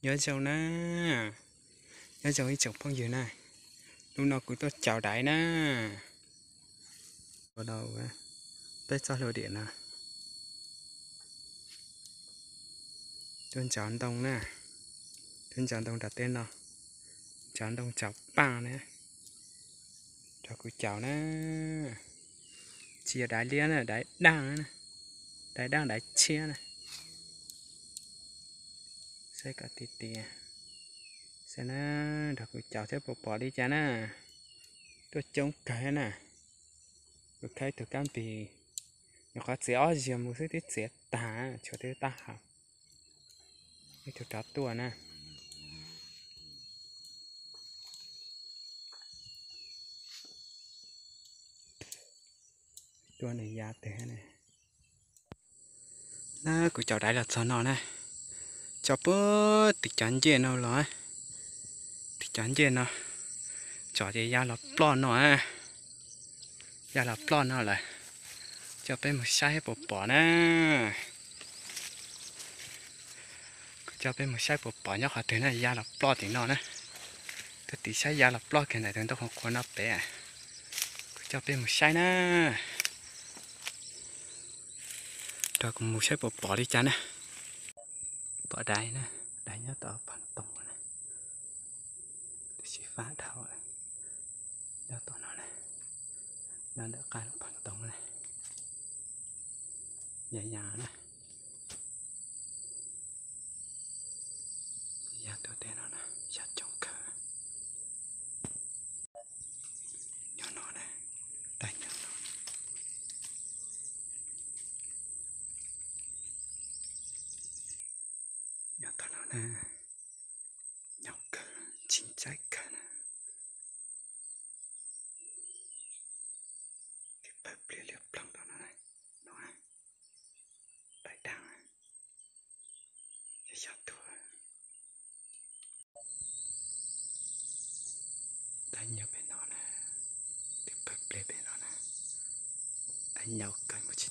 Nyob zoo na, nyob zoo ib tsoom phooj ywg na, hnub no kuv tuaj caum daiv na. Peb txoj hlua diam no, tuaj ntsaws ntoo na, tuaj ntsaws ntoo nram tej no, ntsaws ntoo ntsaws paj na, nrog kuv caum na. Tsis yog daiv liab na, daiv daj, daiv daj daiv tshiab na. Saib kom tiag tiag, saib na, nrog kuv caum saib puas pom li cas na. Tuaj coob kawg na. Kuv khawb ib tug kab npis, nyuam qhuav txiav ob zaug mus xwb twb txiav tag, tshuav twb tab hau. Ib tug rov tuaj na. Tuaj nws ya twg na. Na, kuv caum daiv los txog no na, tso puag tim cov ncej no los, tim cov ncej no, tsom ces ya los ploj no, ya los ploj no lawm. Coj peb mus saib puas pom na. Kuv coj peb mus saib puas pom nyob qhov twg na, ya los ploj tim no na. Tuaj tim saib ya los ploj kiag ntawm tus ntoo qhuav qhuav no pem. Kuv coj peb mus saib na. Nrog kuv mus saib puas pom li cas na. Pom daiv na, daiv nyob tom phaj toov na. Tab sis fab dhau, nyob tom no na, nyob ntawm qab phaj toov na. Ya ya na, ya tuaj tej no na, xyov coob kawg. Nyob no na, daiv nyob no. Nyob tom no na, nyob kawg, ntxim ntxaib kawg na. Tis pawg pliag liab ploog tom no, no, daiv daj, xyov tuag. Daiv nyob pem no na, tis pawg pliag pem no na, daiv nyob kawg mus